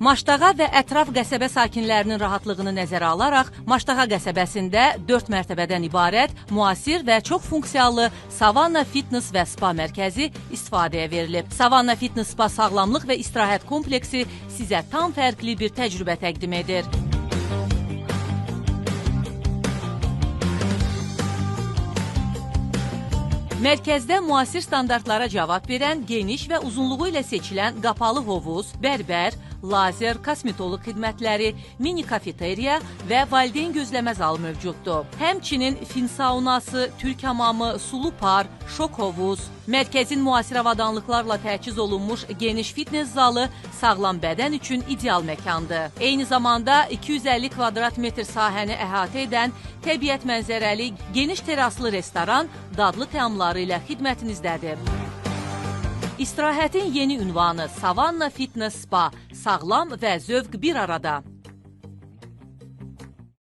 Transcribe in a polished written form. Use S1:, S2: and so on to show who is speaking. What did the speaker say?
S1: Maştağa və ətraf qəsəbə sakinlərinin rahatlığını nəzərə alaraq Maştağa qəsəbəsində 4 mərtəbədən ibarət müasir və çox funksiyalı Savanna Fitness və Spa mərkəzi istifadəyə verilib. Savanna Fitness Spa sağlamlıq və istirahət kompleksi sizə tam fərqli bir təcrübə təqdim edir. Mərkəzdə müasir standartlara cavab verən geniş və uzunluğu ilə seçilən qapalı hovuz, bərbər, lazer, kosmetoloq xidmətləri, mini kafeteriya və valideyn gözləmə zalı mövcuddur. Həmçinin fin saunası, türk hamamı, sulu par, şok hovuz, mərkəzin müasir avadanlıqlarla təchiz olunmuş geniş fitness zalı sağlam bədən üçün ideal məkandır. Eyni zamanda 250 kvadrat metr sahəni əhatə edən təbiət mənzərəli geniş teraslı restoran dadlı təamları ilə xidmətinizdədir. İstirahətin yeni ünvanı Savanna Fitness Spa. Sağlam və zövq bir arada.